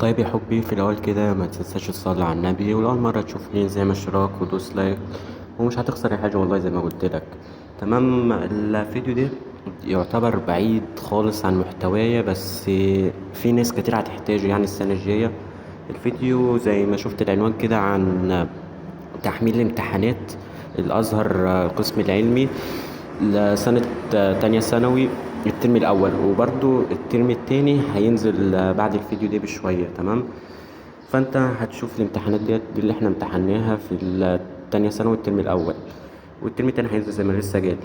طيب يا حبي، في الأول كده ما تنساش تصلي على النبي، ولو مرة تشوفني زي ما اشتراك ودوس like، ومش هتخسر أي حاجة والله زي ما قلت لك. تمام، الفيديو ده يعتبر بعيد خالص عن محتوايا، بس في ناس كتير هتحتاجه يعني السنة الجاية. الفيديو زي ما شفت العنوان كده عن تحميل امتحانات الأزهر القسم العلمي لسنة تانية ثانوي الترم الأول، وبرضو الترم التاني هينزل بعد الفيديو ده بشوية. تمام، فانت هتشوف الامتحانات ديت دي اللي احنا امتحناها في التانية ثانوي الترم الأول، والترم التاني هينزل زي ما لسه جايلك.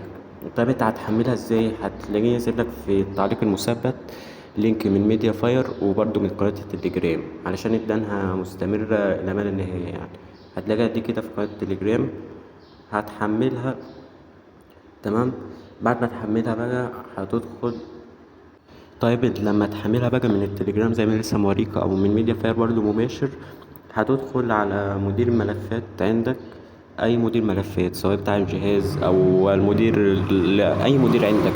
طيب انت هتحملها ازاي؟ هتلاقيني سايب لك في التعليق المثبت link من MediaFire وبرضو من قناة التليجرام علشان ادانها مستمرة إلى ما لا نهاية يعني. هتلاقيها دي كده في قناة التليجرام، هتحملها. تمام، بعد ما تحملها بقى هتدخل. طيب لما تحملها بقى من التليجرام زي ما لسه موريك او من MediaFire برضو مباشر، هتدخل على مدير الملفات عندك، اي مدير ملفات سواء بتاع الجهاز او المدير اي مدير عندك.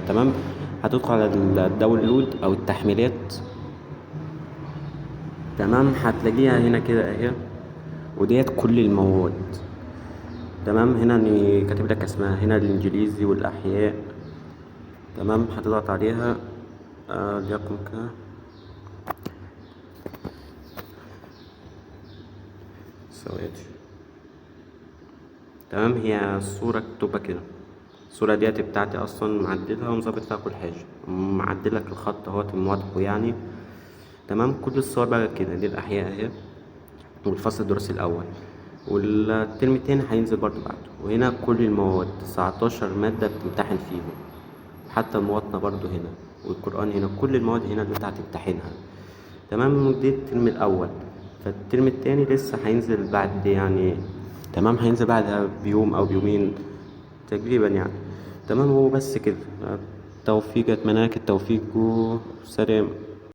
تمام، هتدخل على ال download او التحميلات. تمام، هتلاقيها هنا كده اهي، وديت كل المواد. تمام، هنا اني كاتب لك اسمها، هنا الانجليزي والاحياء. تمام، هتضغط عليها. ليكن كده ثواني. تمام، هي الصورة بتبقى كده، الصورة ديت بتاعتي أصلا معدلها ومظبط فيها كل حاجة، معدلك الخط اهوت موضحه يعني. تمام، كل الصور بقى كده، دي الأحياء أهي، والفصل الدراسي الأول، والترم التاني هينزل برضو بعده. وهنا كل المواد 19 مادة بتمتحن فيهم، حتى المواطنة برضو هنا، والقرآن هنا، كل المواد هنا اللي انت هتمتحنها. تمام، دي الترم الأول، فالترم التاني لسه هينزل بعد يعني. تمام، هينزل بعدها بيوم أو بيومين تقريبا يعني. تمام، هو بس كده. توفيق، أتمنى لك التوفيق وسلام.